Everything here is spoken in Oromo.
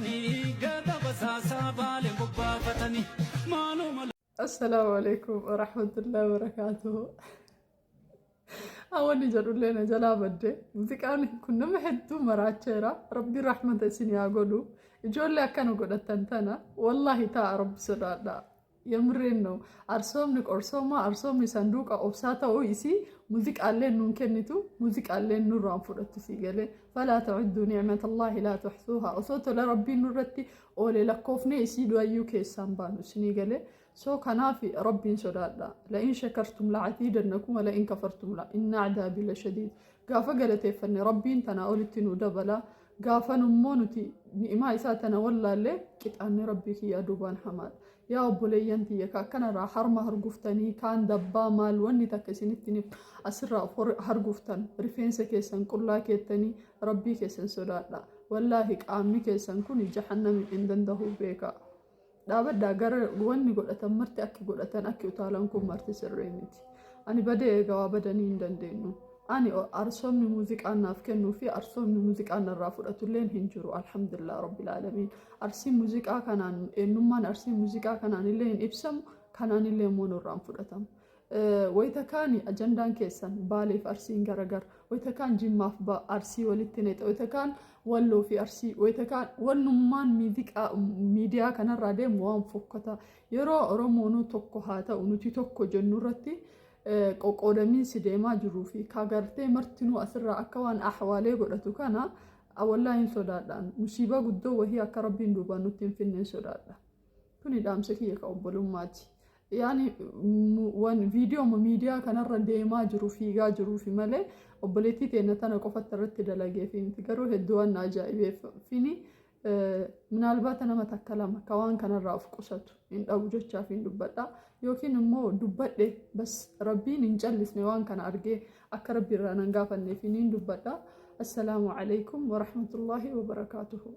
baafatanii gada basaasaa baaleen bobbaafatanii maaluma. Assalaamu alaikum warahmatullahi wabarakaatuhu. Wanni jedhullee na jalaa badde. Muuziqaan kun nama hedduu maraacheera. Rabbiin rahmata isin haa godhu. Ijoollee akkana godhatan tana wallaahi ta'a rabbi sodaadha. Yamreen no. Arsoomni qorsoomaa arsoomni sanduuqa obsaa ta'uu isii muuziqaalleen nuun kennitu muuziqaalleen nurraan fudhattu sii galee. Falaa ta'udduu ni'matallaahi laa tuhsuuhaa. Osoo tola rabbiin nurratti oole lakkoofnee isii du'ayyuu keessaan baanu isinii galee. So kanaaf rabbiin sodaadha. La'in shakartum la'aziidannakum wa la'in kafartum la inna adaabii lashadiid. Gaafa galateeffanne rabbiin tanaa olitti nu dabala. Gaafa immoo nuti ni'imaa isaa tana wallaalle qixaanni rabbii kiyyaa duubaan hamaadha. Yaa obboleeyyan tiyya ka akkanarraa harma harguftanii kaan dabbaa maal wanni takka isinitti asirraa harguftan rifeensa keessan qullaa keettanii rabbii keessan sodaadha. Wallaahi qaamni keessan kun jahannami hin danda'u beekaa. Dhaabadhaa gara wanni godhatan marti akki godhatan akki utaalan kun marti sirrii miti. Ani badee egaa waa badanii hin dandeenyu. Ani arsoomni muuziqaan naaf kennuu fi arsoomni muuziqaan narraa fudhatulleen hin jiru. Alhamdulillah rabbil aalamiin. Arsiin muuziqaa kanaan eenyummaan arsii muuziqaa kanaan illee hin ibsamu kanaan illee immoo nurraan fudhatamu. Wayita kaani ajandaan keessan baaleef arsiin garagara. Wayita kaan jimmaaf arsii walitti nexa. Wayita kaan walloo fi arsii. Wayita kaan wannummaan miidiyaa kanarraa deemu waan fokkataa. Yeroo Oromoonuu tokko haa ta'u nuti tokko jennu irratti qoqqoodamiinsi deemaa jiruu fi kagartee martinuu asirraa akka waan ahwaalee godhatu kana wallaahi hin sodaadhaan. Musiibaa guddoo wahii akka rabbiin duubaan nutti hin finne hin sodaadha. Kuni dhaamsa kiyya ka obbolummaati. Yaani waan viidiyoo miidiyaa kanarra deemaa jiru fiigaa jiruufi malee obboleettii teenya tana qofatti irratti dalageefi miti. Garuu hedduu waan na ajaa'ibeefini minaalbaata nama takka lama ka waan kanarraa of qusatu hin dhabu jechaaf hin dubbadha. Yookiin immoo dubbadhe bas rabbiin hin callisne waan kana argee akka rabbi irraa nan gaafanneef hin dubbadha. Assalaamu alaikum warahmatullaahi wabarakaatuhu.